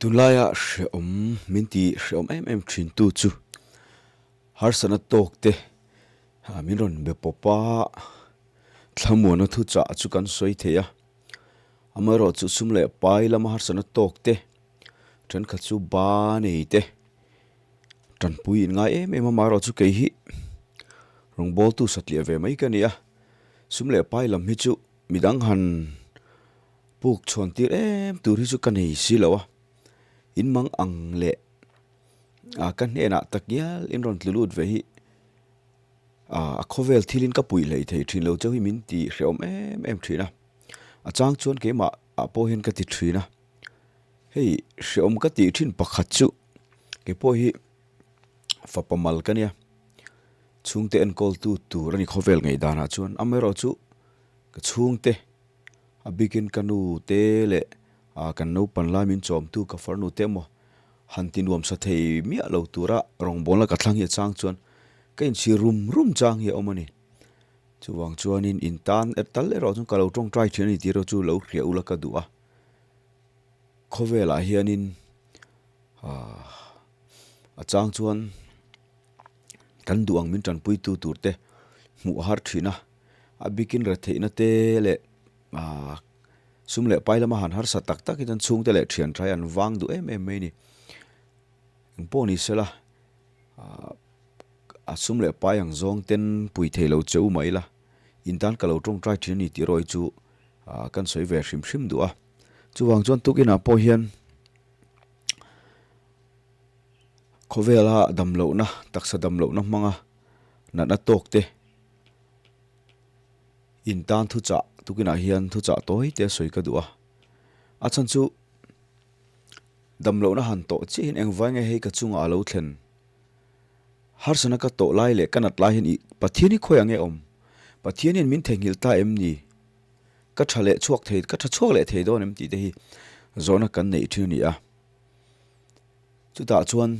Tunlaia hrehawm min ti hrehawm em em thin tu chu harsatna tawk te min rawn be pawp a, thlamuana thuchah chu kan sawi thei a. Amaherawhchu sum leh pai lama harsatna tawk te thenkhat chu ba nei te tanpui in ngai em em a, amaherawhchu kei hi rawngbawltu satliah ve mai ka ni a, sum leh pai lam hi chu midang han Puk chhuan tir em tur hi chu ka nei si lo a, in mang ang leh ah ka hnenah tak ngial in rawn tlu lut ve hi ah a khawvel thil in ka puih hlei thei thin lo chauh hi min ti hrehawm em em thin a, a chang chuan keimah ah pawh hian ka ti thin a, hei hrehawm ka tih thin pakhat chu keipawh hi fapa mal ka nia, chhungte enkawl tu tur a ni khawvel ngaihdanah chuan amaherawhchu ka chhungte. A bikin ka nu te leh kan naupan lai min chawmtu ka farnu te emaw han ti nuam sa thei miah lo tura rawngbawlna ka thlang hi a chang chuan ka inchhir rum rum chang hi a awm a ni. Chuvang chuanin in tan er tal erawh chuan ka lo tawngtai thin a ni tih erawh chu lo hriah ula ka duh a. Khawvelah hianin a chang chuan kan duh ang min tanpuitu tur te hmuh a har thin a. A bikin retheihna te leh aah sum leh pai lama han harsa tak tak hi chuan chhungte leh thian tha hi an vang duh em em mai a ni. Engpawh ni sela aah a sum leh pai ang zawng ten pui thei lo che u mai la, in tan ka lo tawngtai thin a ni tih erawh hi chu aah kan sawi ve hrim hrim duh a. Chuvang chuan tukinah pawh hian khawvela damlohna taksa damlohna hmanga natna tawk te, In tan thuchah tukinah hian thuchah tawi te a sawi ka duh a, a chhan chu damlohna han tawh chiah hian engvai nge hei ka chungah a lo thlen harsana ka tawh lai leh ka nat lai hian ih Pathian hi khawiah nge awm? Pathian hian min theihnghilh ta em ni? Ka tha leh chhuak thei ka tha chhuak leh thei dawn em tih te hi zawhna kan neih thin a ni a, chutah chuan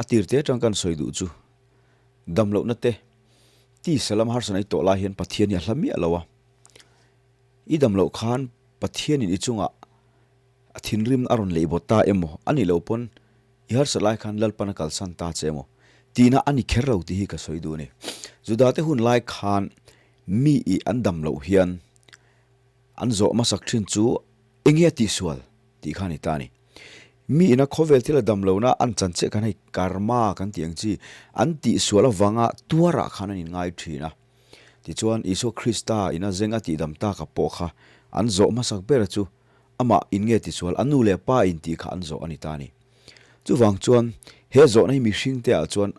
a tir te atang kan sawi duh chu damlohna te Tisa lam harsana i tawh lai hian Pathian hi a hla miah lo a. I dam loh khan Pathianin i chungah a thinrim a rawn leih bawt ta emaw a nih loh pawn i harsat lai khan Lalpan a kalsan ta che emaw tihna a ni kher lo tih hi ka sawi duh a ni. Judate hun lai khan mi i an dam loh hian an zawh hmasak thin chu enge a tihsual tih kha a ni ta a ni. Mi ina khawvel thil a dam lohna an chan chiah khan hei karma kan tih ang chi an tihsual avanga tuarah khan an inngai thin a. Tichuan Isua Krista ina zeng a tihdam taka pawh kha an zawh hmasak ber chu amah in nge tisual a nu leh pa in tih kha an zawh a ni ta a ni. Chuvang chuan he zawhna hi mihring te ah chuan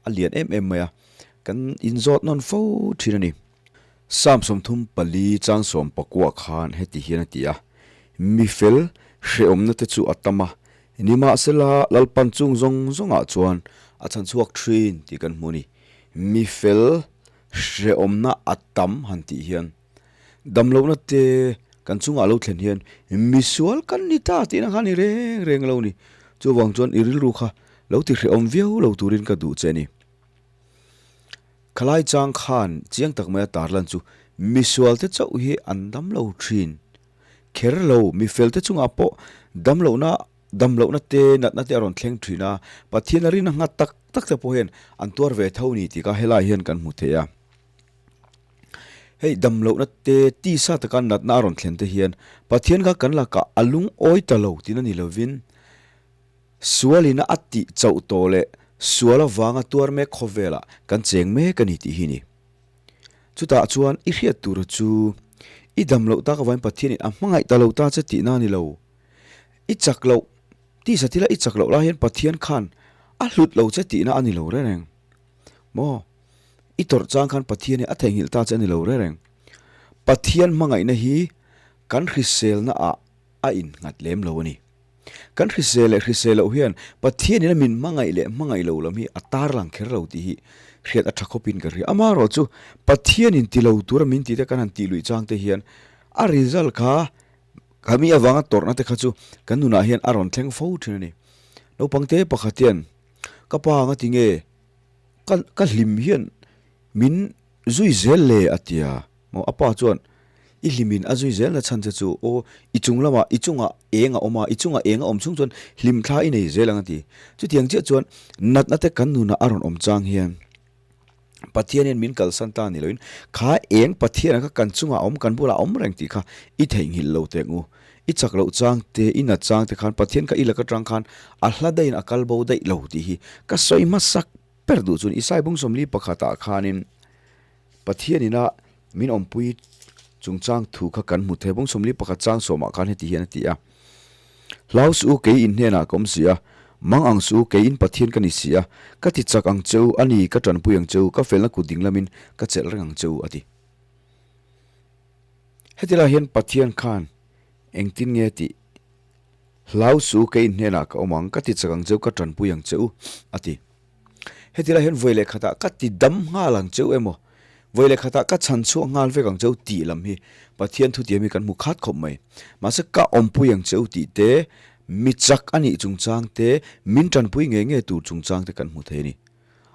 a lian em em mai a, kan inzawt nawn fo thin a ni. Psalm 34 chang 19 khan heti hian a ti a, Mi fel hrehawmna te chu a tam a, nimahsela Lalpan chung zawng zawngah chuan a chhan chhuak thin tih kan hmu a ni. Mi fel hrehawmna a tam han tih hian damlohna te kan chungah a lo thlen hian misual kan ni ta tihna kha a ni reng reng lo a ni. Chuvang chuan i rilru kha lo ti hrehawm viau lo turin ka duh che a ni. Khalai chang khan chiang tak maia tarlan chu misual te chauh hi an dam lo thin. Kher lo, mifel te chungah pawh damlohna damlohna te natna te a rawn thleng thin a, Pathian a rin a nghat tak tak te pawh hian an tuar ve tho ni tih kha helai hian kan hmu thei a. Hei damlohna te tisa taka natna a rawn thlen te hian Pathian kha kan lakah a lungawi ta lo tihna ni lovin Sualina a tih chauh tawh leh sual avanga tuar mek khawvelah kan cheng mek a ni tih hi ni. Chutah chuan i hriat tura chu i dam loh tak avangin Pathianin a hmangaih ta lo ta che tihna a ni lo. I chak loh, tisa thila i chak loh lai hian Pathian khan a hlut lo che tihna a ni lo reng reng. Maw? I tawrh chang khan Pathianin a theihnghilh ta che a ni lo reng reng. Pathian hmangaihna hi kan hriselna ah a innghat lem lo a ni. Kan hrisel leh hrisel loh hian Pathianin a min hmangaih leh hmangaih lo lam hi a tarlang kher lo tih hi hriat a tha khawpin ka hria. Amaherawh chu Pathianin ti lo tura min tih te kan han tih luih chang te hian a result kha khami avanga tawrhna te kha chu kan nunah hian a rawn thleng fo thin a ni. Naupang te pakhat hian ka pa anga ti nge ka ka hlim hian min zui zel le a tia maw a pa chuan. I hlimin a zui zel na chhan che chu aw i chung lamah i chungah eng a awm a, i chungah eng a awm chhung chuan hlim thla i nei zel ang a ti. Chutiang chiah chuan natna te kan nunah a rawn awm chang hian Pathian hian min kalsan ta ni loin kha eng Pathian kha kan chungah a awm, kan bulah a awm reng tih kha i theihnghilh lo teh ang u. I chak loh chang te, i nat chang te khan Pathian kha i lak atang khan a hla daihin a kal bo daih lo tih hi ka sawi hmasak ber duh chuan Isai bung 41 ah khanin Pathian ina min awmpui chungchang thu kha kan hmu thei. Bung 41 chang sawmah khan heti hian a ti a, Hlau suh u, kei in hnenah ka awm si a, mang ang suh u, kei in Pathian ka ni si a, ka ti chak ang che u, a ni, ka tanpui ang che u, ka felna kut ding lamin ka chelh reng ang che u, a ti. Heti lai hian Pathian khan engtin nge tih? Hlau suh u, kei in hnenah ka awm ang, ka ti chak ang che u, ka tanpui ang che u, a ti. Heti lai hian vawi leh khatah ka ti dam nghal ang cheu emaw, vawi leh khatah ka chhan chhuak nghal vek ang cheu tih lam hi Pathian thutiam hi kan hmu khat khawp mai. Mahse ka awmpui ang cheu tih te, mi chak a nih chungchang te, min tanpui ngei ngei tur chungchang te kan hmu thei a ni.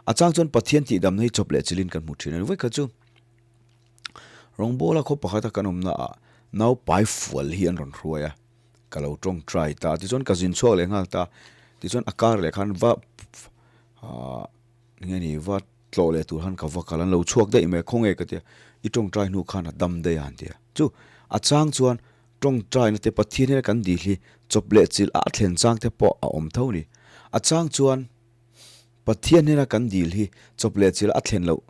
A chang chuan Pathian tihdamna hi chawp leh chilin kan hmu thin a ni. Vawi khat chu rawngbawla khaw pakhata kan awmna ah naupai fual hi an rawn hruai a. Ka lo tawngtai ta tichuan ka zin chhuak leh nghal ta tichuan a kar leh khan va ahh eng nge ni va tlawh leh tur khan ka va kal an lo chhuak daih mai a khawnge ka tia i tawngtai hnu khan a dam daih a han ti a chu a chang chuan tawngtai na te Pathian hian kan dil hi chawp leh chilh a a thlen chang te pawh a awm tho a ni a chang chuan Pathian hian a kan dil hi chawp leh chilh a thlen loh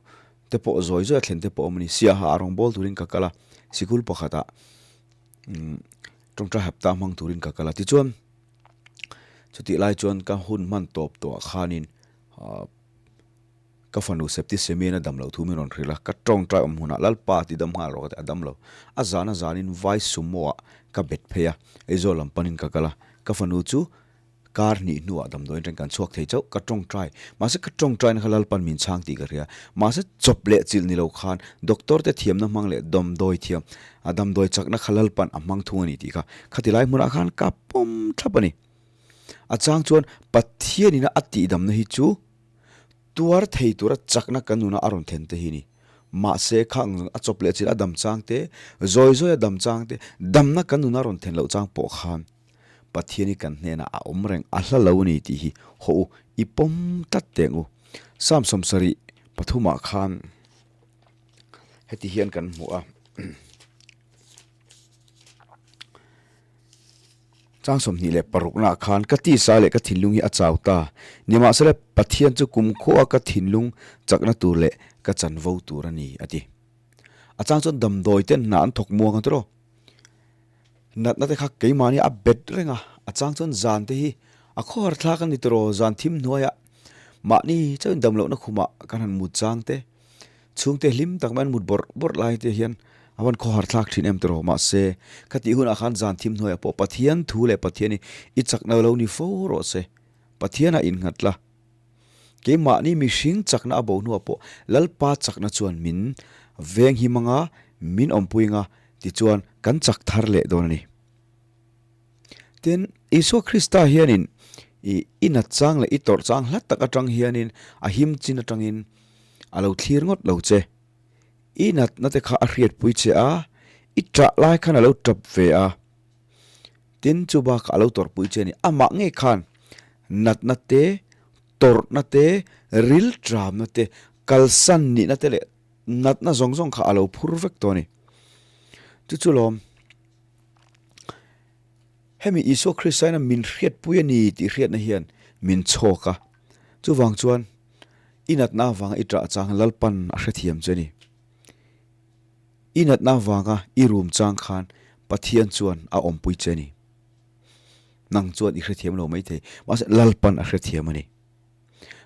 te pawh zawi zawi a thlen te pawh a awm a ni siaha a rawngbâwl turin ka kal a sikul pakhatah. Tawngtai hapta hmang turin ka kal a tichuan chutih lai chuan ka hun hman tawp tawhah khanin ah ka fanu Septisemian a dam loh thu min rawn hrilh a ka tawngtai awm hunah Lalpa ti dam nghal rawh ka ti a dam lo a zan a zanin vai sumo ah ka bet phei a Aizawl lam panin ka kal a ka fanu chu Kar hnih hnuah damdawiin atangin kan chhuak thei chauh, ka tawngtai. Mahse ka tawngtaina kha Lalpan min chhang tih ka hria. Mahse chawp leh chilh ni lo khan doctor te thiamna hmang leh damdawi thiam, a damdawi chakna kha Lalpan a hmang thung a ni tih kha khati lai hmunah khan ka pawm thlap a ni. A chang chuan Pathianina a tihdamna hi chu tuar thei tura chakna kan nuna a rawn then te hi ni. Mahse kha ang a chawp leh chilh a dam chang te, zawi zawi a dam chang te, damna kan nuna a rawn then loh chang pawh khan Pathian hi kan hnenah a awm reng a hla lo a ni tih hi haw u, i pawm tlat teh ang u. Psalm 73 ah khan heti hian kan hmu a, Chang 26 naah khan ka tisa leh ka thinlung hi a chau ta, nimahsela Pathian chu kumkhua ka thinlung chakna tur leh ka chanvo tur a ni a ti. A chang chuan damdawi ten hna an thawk muang a tiraw. Natna te kha keimahni a bet reng a, a chang chuan zan te hi a khawhar thlak a ni tiraw, zan thim hnuaiah mahni chauhin damlohna khumah kan han mut chang te, chhungte hlim tak mai an mut bawrh bawrh lai te hian a van khawhar thlak thin em tiraw, mahse khatih hunah khan zan thim hnuaiah pawh Pathian thu leh Pathian hi i chakna lo ni fo rawh se, Pathianah innghat la. Keimahni mihring chakna a bo hnuah pawh Lalpa chakna chuan min veng him anga, min awmpui anga, tichuan kan chak thar leh dawn a ni. Tin, Isua Krista hianin i i nat chang leh i tawrh chang hla tak atang hianin a him chin atangin a lo thlir ngawt lo che. I natna te kha a hriatpui che a, i ṭah lai khan a lo ṭap ve a. Tin, chu bakah a lo tawrhpui che a ni. Amah ngei khan natna te, tawrhna te, rilṭamna te, kalsan nihna te leh natna zawng zawng kha a lo phur vek tawh a ni. Chu chu lawm, hemi Isua Krista hian min hriatpui a ni tih hriatna hian min chhawk a. Chuvang chuan i natna avanga i ṭah chang Lalpan a hrethiam che a ni. I natna avanga i rum chang khan Pathian chuan a awmpui che a ni. Nang chuan i hrethiam lo maithei, mahse Lalpan a hrethiam a ni.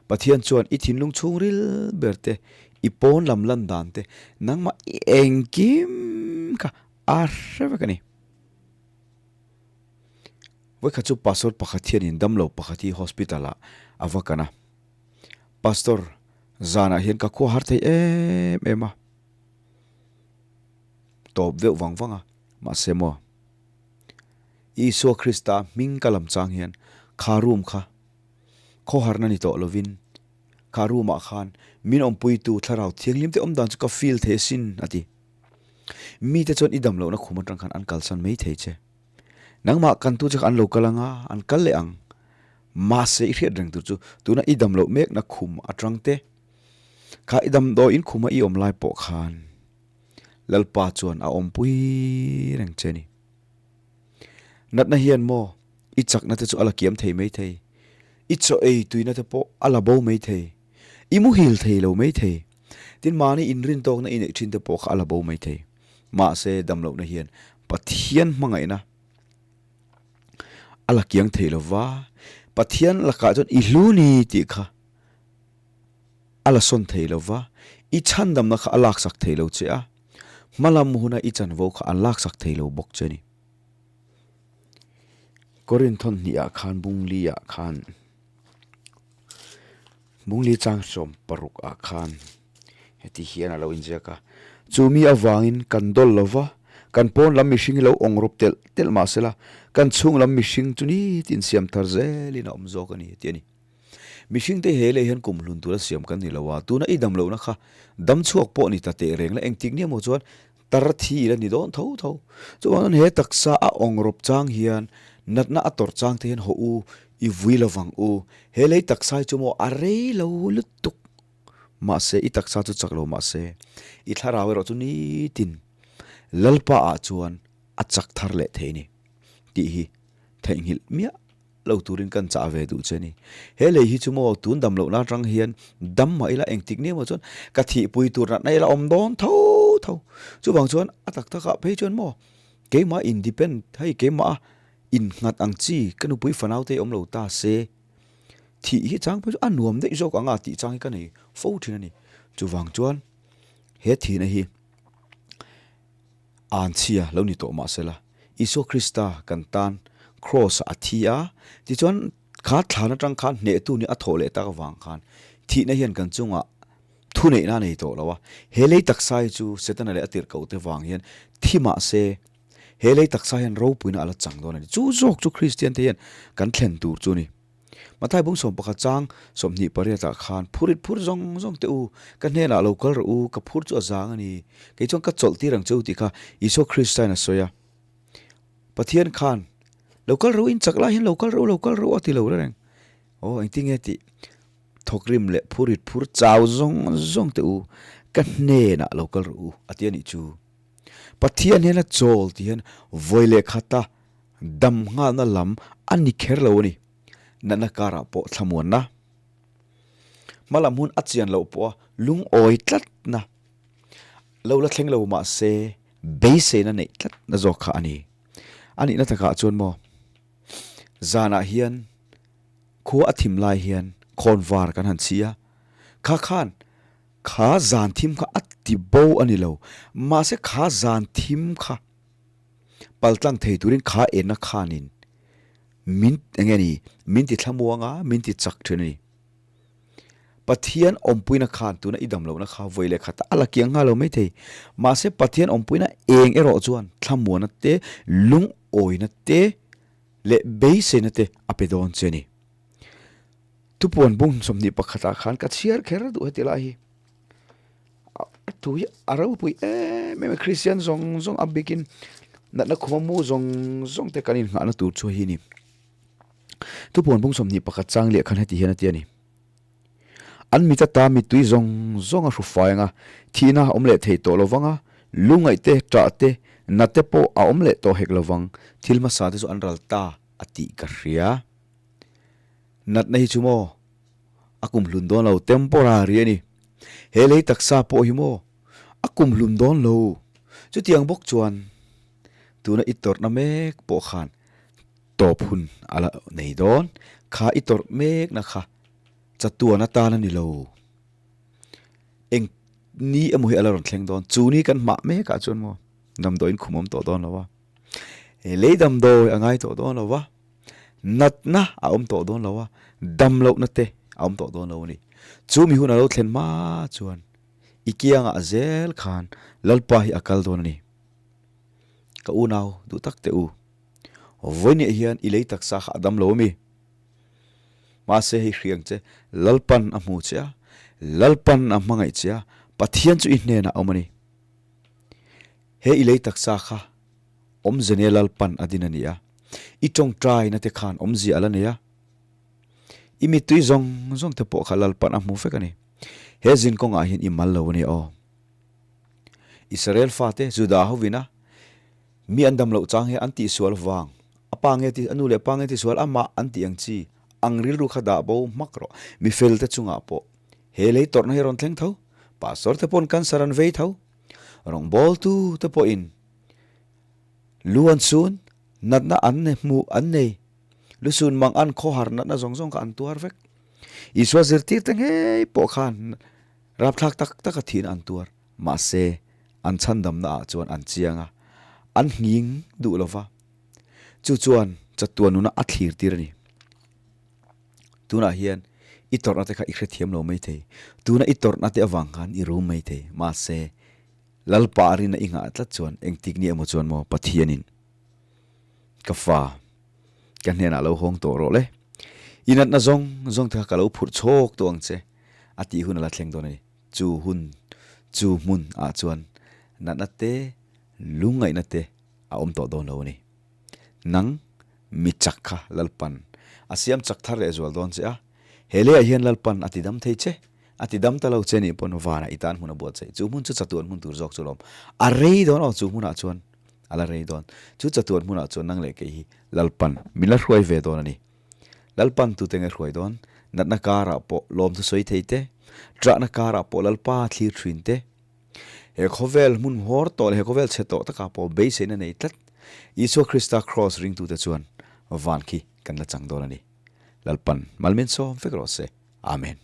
Pathian chuan i thinlung chhungril ber te, i pawn lam lan dan te, nangmah i engkim kha a hre vek a ni. Vawikhat chu pastor pakhat hianin damlo pakhat hi hospital ah a va kan a. Pastor, zanah hian ka khua har thei em em a. Tawp deuh vang vang a, mahse maw Isua Krista hming ka lam chang hian kha room kha khawharna ni tawh lovin kha room ah khan min awmpuitu thlarau thianghlim te awm dan chu ka feel thei asin a ti. Mite chuan i dam lohna khum atang khan an kalsan mai thei che. Nangmah kantu che kha an lo kal anga, an kal leh ang. Mahse i hriat reng tur chu tuna i dam loh mekna khum atang te, kha i damdawiin khuma i awm lai pawh khan Lalpa chuan a awmpui reng che a ni. Natna hian maw i chakna te chu a la kiam thei mai thei, i chaw ei tuina te pawh a la bo mai thei, i muhil thei lo mai thei, tin mahni inrin tawkna i neih thin te pawh kha a la bo mai thei. Mahse damlohna hian Pathian hmangaihna a la kiang thei lo va, Pathian lakah chuan i hlu ni tih kha a la sawn thei lo va, i chhandamna kha a laksak thei lo che a, hmalam huna i chanvo kha an laksak thei lo bawk che a ni. Korinthon hnihah khan Bungli-ah khan Bungli chang 60 ah khan heti hian a lo inziak a, Chu mi avangin kan dawl lo va, kan pawn lam mihring hi lo awng rawp telh telh mah sela, kan chhung lam mihring chu nitin siam thar zelin a awm zawk a ni, tih a ni. Mihringte he leh hian kum hlun tura siam kan ni lo a, tuna i dam lohna kha dam chhuak pawh ni ta teh reng la, engtik nia maw chuan tar thi ila ni dawn tho tho. Chuvang chuan he taksa a awng rawp chang hian natna a tawrh chang te hian haw u, i vui lo vang u. He lei taksa hi chu maw a rei lo lutuk. Mahse i taksa chu chak lo mahse i thlarau erawh chu nitin Lalpa ah chuan a chak thar leh thei ni tih hi theihnghilh miah lo turin kan chah ve duh che a ni. He lei hi chu maw tun dam lohna atang hian dam mah ila engtik nia maw chuan ka thihpui tur natna ila awm dawn tho tho. Chuvang chuan a tak takah phei chuan maw keimah independ hei keimah a innghat ang chi ka nupui fanau te awm lo ta se thih hi chang phei chu a nuam daih zawk ang a tih chang hi ka nei fo thin a ni. Chuvang chuan he thihna hi Anchhia lo ni tawh mahsela, Isua Krista kan tan Kraws-ah a thi a, tichuan kha thlan atang khan hnehtu nih a thawh leh tak avang khan thihna hian kan chungah thuneihna a nei tawh lo a. He lei taksa hi chu Setana leh a tirhkohte vang hian thi mahse he lei taksa hian ropuina a la chang dawn a ni. Chu zawk chu Kristiante hian kan thlen tur chu a ni. Mathai bung 11 chang 28 ah khan phurit phur zawng zawng teh u, ka hnenah lo kal rawh u, ka phur chu a zang a ni, kei chuan ka chawlh tir ang che u tih kha Isua Krista in a sawi a. Pathian khan lo kal rawh u, in chak lai hian lo kal rawh u, lo kal rawh u a ti lo reng. Aw engtin nge tih thawkrim leh phurit phur chau zawng zawng teh u, ka hnenah lo kal rawh u a ti a nih chu. Pathian hian a chawl tih hian vawi leh khata Dam nghalna lam a ni kher lo a ni. Natna karah pawh thlamuanna. Hmalam hun a chian loh pawha lungawi tlatna lo la thleng lo mah se beiseina neih tlatna zawk kha a ni. A nihna takah chuan maw zanah hian khua a thim lai hian khawnvar kan han chhi a, kha khan kha zan thim kha a ti bo a ni lo, mahse kha zan thim kha Paltlang thei turin kha enna khanin min eng nge ni min ti thlamuang a, min ti chak thin a ni. Pathian awmpuina khan tuna i dam lohna kha vawi leh khat a la kiang nghal lo mai thei. Mahse Pathian awmpuina eng erawh chuan thlamuanna te, lungawina te leh beiseina te a pe dawn che a ni. Thupuan bung 21 ah khan ka chhiar kher duh heti lai hi. A thu hi a ropui em em a Kristian zawng zawng a bikin natna khuma mu zawng zawng te kan inngahna tur chu hi a ni. Thupuan bung 21 chang leh khan heti hian a ti a ni. An mit ata mittui zawng zawng a hru fai ang a, thihna a awm leh thei tawh lo vang a, lungaih te, ṭah te, na te pawh a awm leh tawh hek lo vang, thil hmasa te chu an ral ta a tih ka hria. Natna hi chu maw? A kum hlun dawn lo, temporary a ni. He lei taksa pawh hi maw a kum hlun dawn lo. Chutiang bawk chuan tuna i tawrhna mek pawh khan tawp hun a la nei dawn. Kha i tawrh mekna kha chatuan atan a ni lo. Eng ni emaw hi a la rawn thleng dawn. Chu ni kan hmah mekah chuan maw damdawiin khum awm tawh dawn lo a. He lei damdawi a ngai tawh dawn lo va. Natna a awm tawh dawn lo a, dam lohna te a awm tawh dawn lo a ni. Chu mi hun a lo thlen hma chuan i kiangah zel khan Lalpa hi a kal dawn a ni. Ka unau duh tak teh u, vawinia hian i lei taksa kha a dam lo a mi? Mahse hei hriang che, Lalpan a hmu che a, Lalpan a hmangaih che a, Pathian chu i hnenah a awm a ni. He i lei taksa kha awmze nia Lalpan a din a ni a, i tawngtaina te khan awmzia a la nei a, i mittui zawng zawng te pawh kha Lalpan a hmu vek a ni. He zin kawngah hian i mal lo a ni aw. Israel fate Juda hovin a mi an dam loh chang hi an tihsual vang, a pa nge ti, a nu leh pa nge tisual amah an tih ang chi, ang rilru kha dah bo hmak rawh. Mi felte chungah pawh he lei tawrhna hi rawn thleng tho, pastor te pawhin cancer an vei tho, rawngbawltu te pawhin lu an sun, natna an hmuh an nei, lu sun mang an khawhar natna zawng zawng kha an tuar vek. Isua zirtirte ngei pawh khan Rapthlak tak taka thihna an tuar, mahse an chhandamna ah chuan an chiang a, an nghing duh lo va. Chu chuan chatuan nuna a thlir tir a ni. Tunah hian i tawrhna te kha i hrethiam lo mai thei, tuna i tawrhna te avang khan i rum mai thei, mahse Lalpa a rinna i nghah tlat chuan engtik ni emaw chuan maw Pathianin ka fa ka hnenah lo hawng tawh rawh le, i natna zawng zawng te kha ka lo phurh chhawk tawh ang che. A tih hun a la thleng dawn a ni. Chu hun, chu hmun ah chuan natna te, lungngaihna te a awm tawh dawn lo a ni. Nang mi chak kha Lalpan a siam chak thar leh zual dawn che a, he leiah hian Lalpan a ti dam thei che, a ti dam ta lo che nih pawn vanah i tan hmun a buatsaih. Chu hmun chu chatuan hmun tur zawk chu lawm. A rei dawn aw chu hmunah chuan a la rei dawn. Chu chatuan hmunah chuan nang leh kei hi Lalpan min la hruai ve dawn a ni. Lalpan tute nge hruai dawn? Natna karah pawh lawmthu sawi thei te, ṭahna karah pawh Lalpa thlir ṭhin te, he khawvel hmun hawr tawh leh he khawvel chhe tawh takah pawh beiseina nei tlat Isua Krista Kraws ringtute chuan van khi kan la chang dawn a ni. Lalpan malmin sawm vek rawh se. Amen.